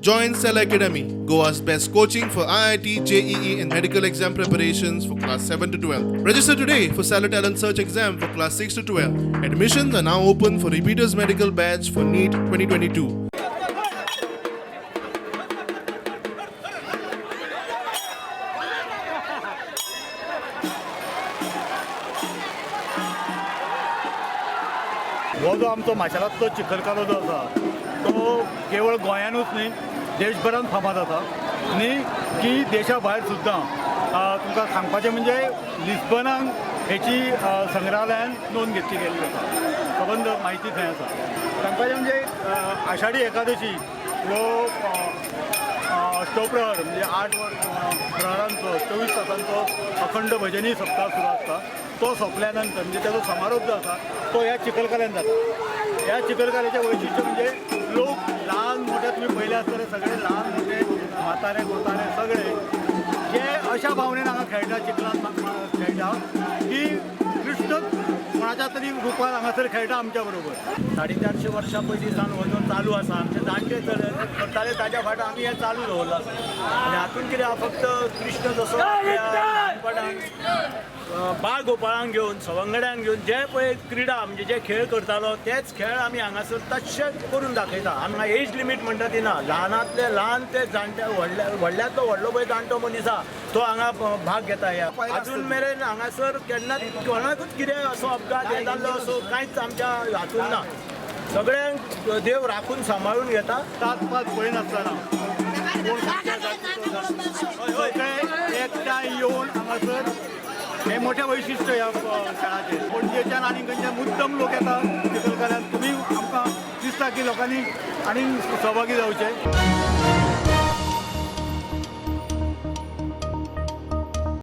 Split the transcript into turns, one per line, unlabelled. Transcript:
Join Cell Academy, Goa's best coaching for IIT, JEE, and medical exam preparations for class 7 to 12. Register today for Cellar Talent Search exam for class 6 to 12. Admissions are now open for repeaters medical batch for NEET 2022.
हो जो आमचो माशेलांतलो चिखलकालो जो आसा तो केवळ गोंयानूच न्ही, देशभरान फामाद आसा न्ही की देशा भायर सुद्दां. तुमकां सांगपाचें म्हणजे लिस्बनान हेची संग्रहालयान नोंद घेतली गेल्ली आसा. सबंद म्हायती थंय आसा. सांगपाचें म्हणजे आषाढी एकादशी हो अष्टप्रहर म्हणजे 8 प्रहरांचो, 24 तासांचो अखंड भजनी सप्ताह सुरू आसता. तो सोंपल्या नंतर म्हणजे त्याचो समारोप जो आसा तो ह्या चिखलकाल्यान जाता. ह्या चिखलकाल्याचें वैशिश्ट म्हणजे लोक ल्हान मोठे, तुमी पळयले आसतले, सगळे ल्हान मोठे, म्हातारे कोतारे सगळे जे अशा भावनेन हांगा खेळटा, चिखलान खेळटा की कृष्ण कोणाच्या तरी रुपान हांगासर खेळटा आमच्या बरोबर.
450 वर्सां पयलीं सावन हो जो चालू आसा, आमचे जाणटे करताले, ताच्या फाट आमी हें चालू दवरलां आसा. आनी हातूंत कितें आहा, फक्त कृष्ण जसो आपल्या ल्हानपणान बाळ गोपाळांक घेवन, सवंगड्यांक घेवन जे पळय क्रिडा म्हणजे जे खेळ करतालो तेच खेळ आमी हांगासर तशेच करून दाखयता. हांगा एज लिमीट म्हणटा ती ना. ल्हानांतले ल्हान ते जाणटे, व्हडल्यांतलो व्हडलो पळय जाणटो मनीस आहा तो हांगा भाग घेता. ह्या अजून मेरेन हांगासर केन्नाच कोणाकूच कितें असो अपघात हे जाल्लो असो कांयच आमच्या हातून ना. सगळ्यांक देव राखून सांबाळून घेता.
जात पात पळयनासतना कोण खंयच्या जातीचो, सगळे एकठांय येवन हांगासर हें मोठें वैशिश्ट ह्या खेळाचें. पणजेच्यान आनी खंयच्यान मुद्दम लोक येता चिखलकाल्यान. तुमी आमकां दिसता की लोकांनी आनी सहभागी जावचें.